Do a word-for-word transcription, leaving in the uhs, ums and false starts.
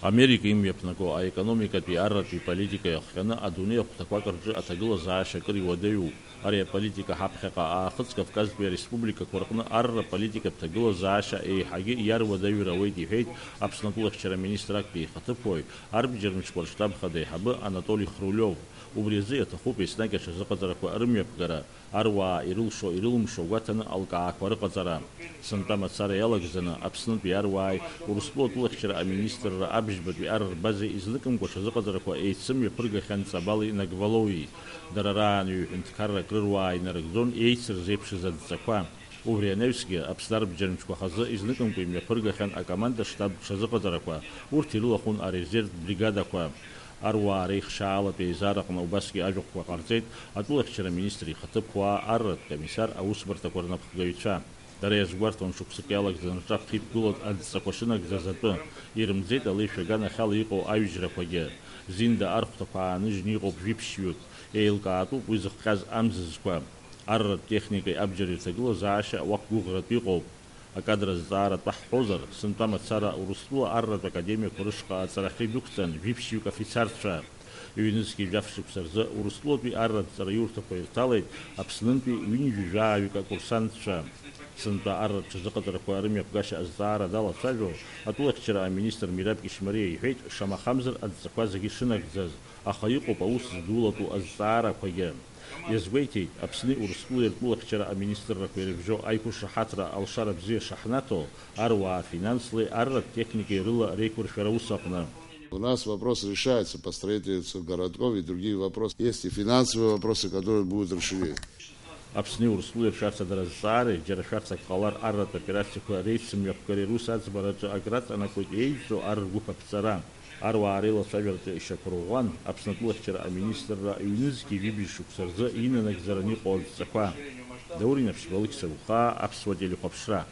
Америка имҩаԥнаго аекономикатәи арратәи политика иахҟьаны адунеи ахәҭақәак рҿы аҭагылазаашьа акыр иуадаҩуп. Ари аполитика ҳаԥхьаҟа Аахыҵ Кавказтәи ареспубликақәа рҟны арра политикатә ҭагылазаашьа еиҳагьы иаруадаҩыр ауеит, иҳәеит Аԥсны атәылахьчара министр актәи ихаҭыԥуаҩ, арбџьар мчқәа рштаб хада аиҳабы Анатоли Хрулиов. Убри азы иаҭахуп еснагь аҽазыҟаҵарақәа рымҩаԥгара, аруаа ирылшо-ирылымшо гәаҭаны алкаақәа рыҟаҵара. Сынтәа мацара иалагӡаны Аԥснытәи аруааи Урыстәыла атәылахьчара аминистрра абжьбатәи ар рбазеи изныкымкәа аҽазыҟаҵарақәа еицымҩаԥыргахьан Ҵабали Нагвалоуи. Дара раан ҩы ҳәынҭқаррак рыруаа инарыгӡон еицырзеиԥшыз адҵақәа. Убри анаҩсгьы, Аԥсны арбџьармчқәа хазы изныкымкәа имҩаԥыргахьан акоманда штаб ҽазыҟаҵарақәа, урҭ ирылахәын арезервтә бригадақәа. Аруаа реихшьаалатә еизараҟны убасгьы ажәахәқәа ҟарҵеит атәылахьчара аминистр ихаҭыԥуаа, арратә комиссар, аусбарҭақәа рнапхгаҩцәа. Дара иазгәарҭон шықәсык иалагӡаны рҿаԥхьа иқәгылаз адҵақәа шынагӡаз атәы, ирымӡеит алеишәа аганахьала иҟоу аҩыжьрақәагьы. Зинда архәҭақәа ааныжьны иҟоуп жәиԥшьҩык, еилкаатәуп уи зыхҟьаз амзызқәа. Арратә техникеи абџьари рҭагылазаашьа уақәгәыӷратә иҟоуп. Акадр азҵаара атәы ҳҳәозар, сынтәа мацара Урыстәыла арратә академиақәа рышҟа аҵарахьы идәықәҵан жәиԥшьҩык афицарцәа. Ҩнызқьи жәаф шықәса рзы Урыстәылатәи арратә ҵараиурҭақәа ирҭалеит Аԥснынтәи ҩынҩажәи жәааҩык акурсантцәа. Сынтәа арратә ҽазыҟаҵарақәа рымҩаԥгашьа азҵаара далацәажәо атәылахьчара аминистр Мираб Кьышьмариа иҳәеит, шамахамзар адҵақәа зегьы шынагӡаз, аха иҟоуп аус здулатәу азҵаарақәагьы. Иазгәеиҭеит, Аԥсни Урыстәылеи ртәылахьчара аминистррақәа ирыбжьоу аиқәышаҳаҭра алшара бзиа шаҳнаҭо, аруаа финанслеи арратә техникеи рыла реиқәыршәара аус аҟны. У нас вопрос решается по строительству городков и другие вопросы. Есть и финансовые вопросы, которые будут решены. Аԥсни Урыстәылеи ршәарҭадара азҵаареи, џьара шәарҭак ҟалар арратә операциақәа реицымҩаԥгареи рус аӡбараҿы акраҵанакуеит еиҵо ар ргәыԥ аԥҵара. Аруаа реилацәажәараҿы ишьақәырӷәӷәан Аԥсны атәылахьчара аминистрра ҩнызқьи жәибжь шықәса рзы инанагӡараны иҟоу адҵақәа. Даур Инаԥшьба, Алықьса Гәхаа, Аԥсуа телехәаԥшра.